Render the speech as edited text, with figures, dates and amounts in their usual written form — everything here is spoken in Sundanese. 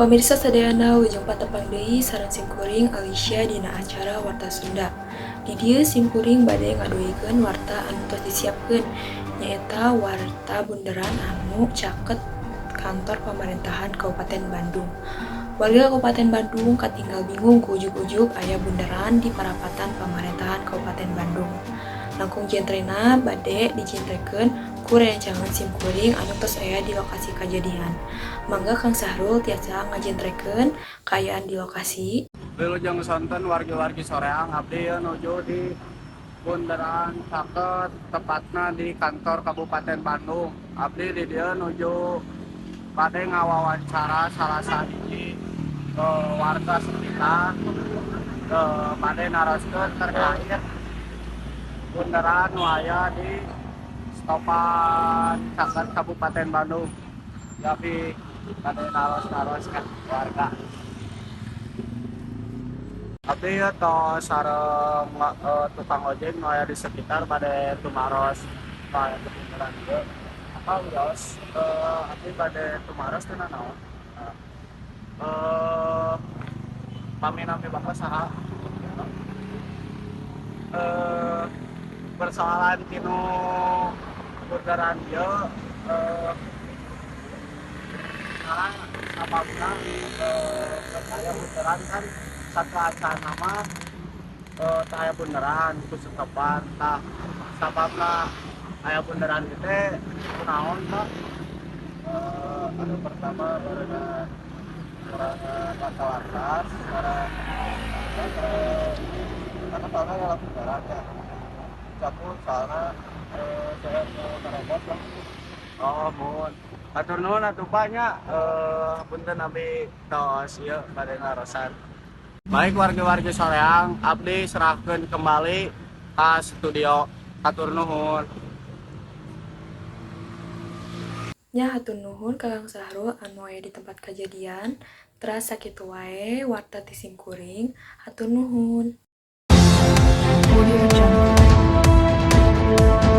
Pamirsa sadayana, wilujeng patepang deui sareng simkuring Alisya dina acara Warta Sunda. Di dieu simkuring bade ngadugikeun warta anu tos disiapkeun, nyaeta warta bunderan anu caket kantor pamarentahan Kabupaten Bandung. Warga Kabupaten Bandung katinggal bingung ku ujug-ujug aya bunderan di parapatan pamarentahan Kabupaten Bandung. Langkung jentrena bade dijentrekeun ku rerencangan simkuring anu tos aya di lokasi kajadian. Mangga Kang Sahrul tiasa ngajentrekeun kaayaan di lokasi. Wilujeng sonten, wargi-wargi Soreang. Abdi ieu nuju di Bundaran caket, tepatna di kantor Kabupaten Bandung. Abdi di dieu nuju bade ngawawancara salah sahiji warga sekitar, bade naroskeun terkait bundaran nu aya di stopan caket Kabupaten Bandung. Tapi bade naros-naros ka warga. Abdi ya tos sareng tukang ojek nu aya di sekitar, bade tumaros nu aya di bundaran ieu. Apa wios, abdi bade tumaros tina naon? Pami nami Bapak saha? Persoalan tina bundaran ieu, sekarang sababna aya bundaran kan sateuacanna mah teu aya bundaran ku setepan. Tah, sababna aya bundaran ieu teh kunaon, Pak? Anu pertama barengan kurangan laka lantas sekarang kan, karena soalnya lewat bundaran ya campur soalnya saya mau terobos lah. Oh, muhun. Hatur nuhun atuh, Pak, nya. Punten, abdi tos ieu bade narosan. Baik, warga-wargi Soreang, abdi serahkeun kembali ka studio. Hatur nuhun. Nya, hatur nuhun ka Kang Sahrul anu aya di tempat kajadian. Teras sakitu wae warta ti simkuring. Hatur nuhun. Audio Jungle. Audio Jungle.